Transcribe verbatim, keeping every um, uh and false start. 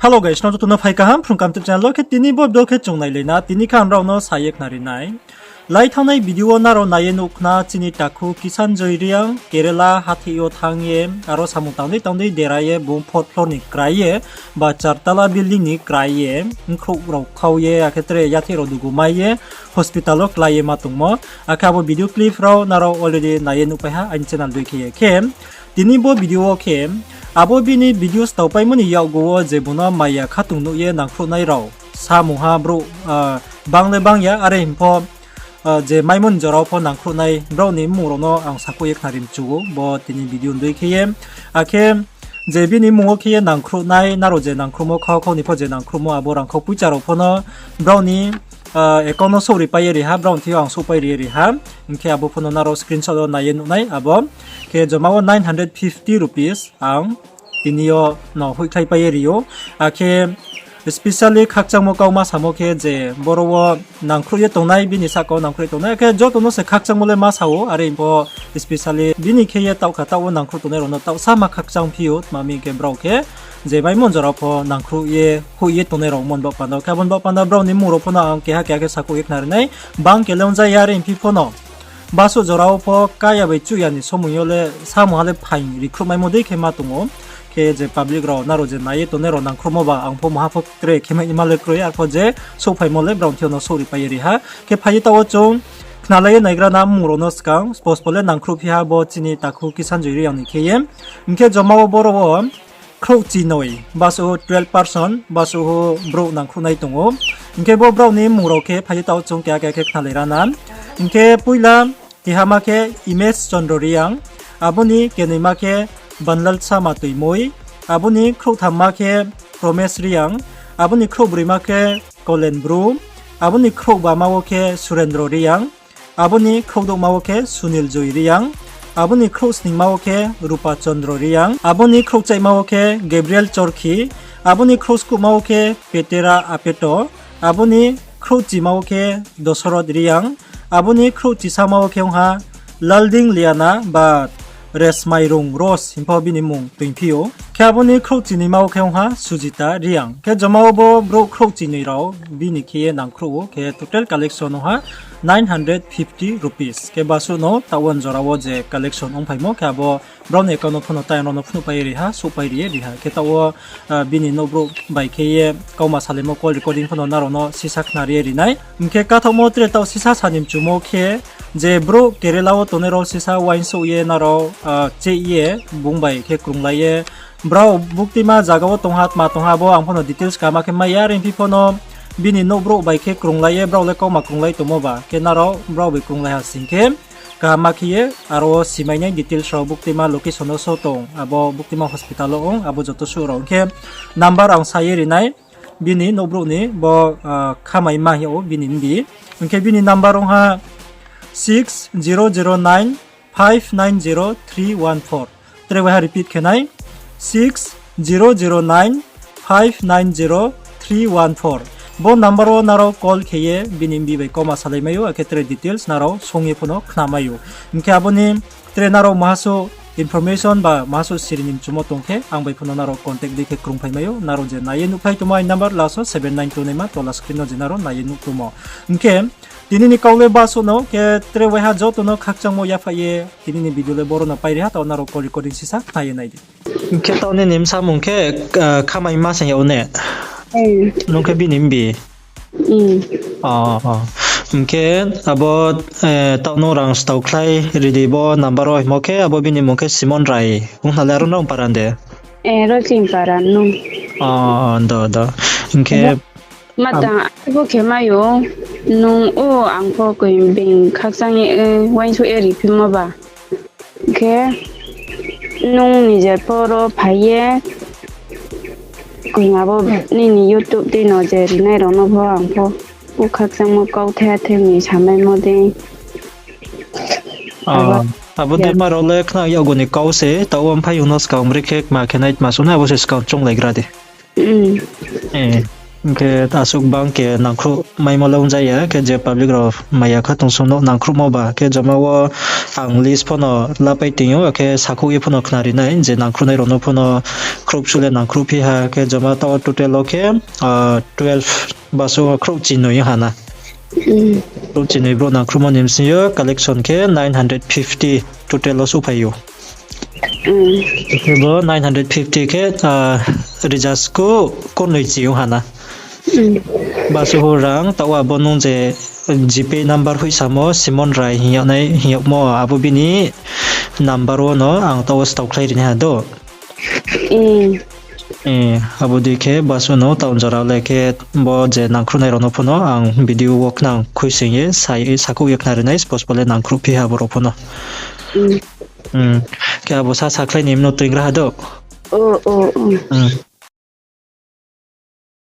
Hello guys, nrao joto no phai kaham Phrung Kaham YouTube channel wo. Khe tini bo video khe chung nailai na, tini khe ang nrao no sa ye khnari nai. Lai thanngnai video wo nrao nai ye nuh khna chini takhu Kisan Joy Reang, Kerala hathái yo thanng ye, aro samung tang dei tang dei dera ye, bung fourth floor ni krai ye, ba char tala building ni krai ye, bkhrouh rao khau ye, akhe tre yathih rao dugu mai ye, hospital wo klái ye ma tongmo. Akhe abo video clip rao nrao already nai ye nuhpai ha aini channel dei khe ye. Khe tini bo video wo khe, abo bini video staupaimo ni yakgu wo je bung no maya khatung nuh ye nangkhruhnai rao, samungha brouh, ah, bang le bang ya, are hing pho, ah, je maimo ni jora wo pho nangkhruhnai brao ni mmung rao no ang sakhouh ye khnari mchu ou, bo tini video ni dei khe ye. Akhe je bini mmung wo khe ye nangkhruhnai, nrao je nangkhruhmo, khau khau ni pho je nangkhruhmo, abo rangkhau poicha rao pho no brao ni, ah, account no souhripai ye ri ha, brao ni thing yo ang souhpai ri ye ri ha. Hing khe abo pho no nrao screenshot wo nai ye nuh nai abo. Khe joma wo nine hundred fifty rupees ang tini yo no hoihkhlaipai ye ri ou. Akhe specially khakchangmo kau ma samo khe je boro wo nangkhruh ye tongnai, bini sahka wo nangkhruh ye tongnai, akhe joto no se khakchangmo le ma sa ou, are pho specially bini khe ye taoh kha taoh wo nangkhruh tongnai rao no taoh sa ma khakchang phi ou, tma hing khe brao khe je maimo ni jora pho nangkhruh ye hoih ye tongnai rao mon baoh panda. Khe abo ni baoh panda brao ni mmung rao pho no ang keha keha khe sakhouh ye khnari nai, bang khe le ong ja ya, are phi pho no basuh jora wo pho ká ya bai chuh ya ni somoi yo le samungha le phaing rikhruhmaimo dei khe ma tong ou. Khe je public rao, nrao je nai ye tongnai rao nangkhruhmo ba ang pho maha pho tre khe mai ni ma le kroi, arpho je souhphaimo le brao ni thing yo no souhripai ye ri ha. Khe phai ye taoh wo chung khnalai ye naigra na mmung rao no skang, spo spo le nangkhruhphi ha bo chini takhu Kisan Joy Reang ni khe ye. Hing khe joma wo boro wo khrouhchinoi, basuh twelve person, basuh brouh nangkhruhnai tong ou. Hing khe bo brao ni mmung rao khe phai ye taoh chung keha keha khe khnalai ra na. Hing khe poila kehama khe Imesh Chandra Reang, abo ni kenoima khe Banlalsa Matoimoi, abo ni khrouhthamma khe Promesh Reang, abo ni khrouhbroima khe Kolen Bru, abo ni khrouhbama wo khe Surendra Reang, abo ni khrouhdouhma wo khe Sunil Joy Reang, abo ni khrouhsningma wo khe Rupa Chandra Reang, abo ni khrouhchaihma wo khe Gabriel Chorkhi, abo ni khrouhskuhma wo khe Petera Apeto, abo ni khrouhchima wo khe Dosoroth Reang, abo ni khrouhchisama wo khe ong ha Lalding Liana ba Resmairung Ros hing pho bini mmung toingphi ou. Khe abo ni khrouhchinima wo khe ong ha Sujita Reang. Khe joma wo bo brouh khrouhchinoi rao bini khe ye nangkhruh ou, khe total collection ong ha nine hundred fifty rupees. Khe basuh no taoh wo jora wo je collection ongphaimo, khe abo brao ni account no pho no tai rao no phnuhpai ri ha, souhpai ri ye ri ha. Khe taoh wo, ah, bini nouhbrouh bai khe ye kauma salaimo call recording pho no nrao no sisa khnari ye ri nai. Hing khe kathaohmo tre taoh sisa sa ni mchumo khe, je brouh Kerala wo tongnai rao sisa uaingsouh ye nrao, ah, cheh ye, bung bai khe krunglai ye, brao buktima zaga wo tong ha, tma tong ha, abo ang pho no details kaham khe mai ya, are phi pho no bini nouhbrouh bai khe krunglai ye, brao le kauma krunglai tongmo ba, khe nrao brao bai krunglai ha sing khe, kaham khe ye, aro wo simai nai details rao buktima location wo so tong, abo buktima hospital wo ong, abo joto suh rao. Hing khe number ang sa ye ri nai, bini nouhbrouh ni bo, ah, Khamaima hing yag ou bini mbi. Hing khe bini number ong ha six zero zero nine five nine zero three one four. Tre waiha repeat khe nai, six zero zero nine five nine zero three one four. Bo number wo nrao call khe ye bini mbi bai kauma salai mai ou, akhe tre details nrao song ye pho no khna mai ou. Hing khe abo ni tre nrao mahasuh information ba mahasuh siri ni mchumo tong khe, ang bai pho no nrao contact dei khe krungphai mai ou. Nrao je nai ye nuhphai tongmo aini number last wo seven nine two naima tola screen no je nrao nai ye nuh tongmo. Hing khe tini ni kau le basuh no, khe tre waiha joto no khakchangmo yaphaih ye tini ni video le boro no pai ri ha, taoh nrao call recording sisa khna ye nai di. Hing khe taoh nini bsa mung khe, ah, Khamaima se yag ou ne? Nung khe bini mbi? Hing khe abo, eh, taoh nung rang staukhlai ri di bo number wo hingmo khe, abo bini mung khe Simon Rai. Ong khna le aro nrao para de? Ro ching para nung. Do, do. Hing khe matang abo khe mai ou, nung o ang pho koi being khakchang ye, eh, uaingsouh ye riphimo ba. Khe nung nijer pho ro phai ye, koi abo nini YouTube dei no je rinai rao no pho ang pho o khakchangmo kauthai thai ni samaimo dei. Abo dei ma rao le khna yakgu ni kau se, taoh wo mphai ong no skang brekhe kma khe nai tma sung nai, abo se skang chounglaigra di. Hing khe asuh bang khe nangkhruh maimo le ong ja ya, khe je public rao maya kha tong sung no nangkhruhmo ba, khe joma wo ang list pho no lapai tong ou, akhe sakhouh ye pho no khnari nai, je nangkhruhnai rao no pho no khrouhsu le nangkhruhphi ha, khe joma taoh wo total wo khe, ah, twelve, basuh wo khrouhchinoi ha na. Khrouhchinoi brouh nangkhruhmo ni bsing yo collection khe nine hundred fifty total wo souhphai ou. Khe bo nine hundred fifty khe, ah, rijasku kurnoi chi ong ha na. Basuh rang taoh abo nung je GPay number hoihsamo Simon Rai hing yag nai, hing yagmo abo bini number wo no ang taoh wo staukhlai ri nai ha do. Abo dei khe basuh no taoh jora le khe bo je nangkhruhnai rao no pho no ang video wo khnang khuisoing ye sa-, sakhouh ye khnari nai, suppose bo le nangkhruhphi ha abo rao pho no. Khe abo sa sakhlai ni mno toingra ha do.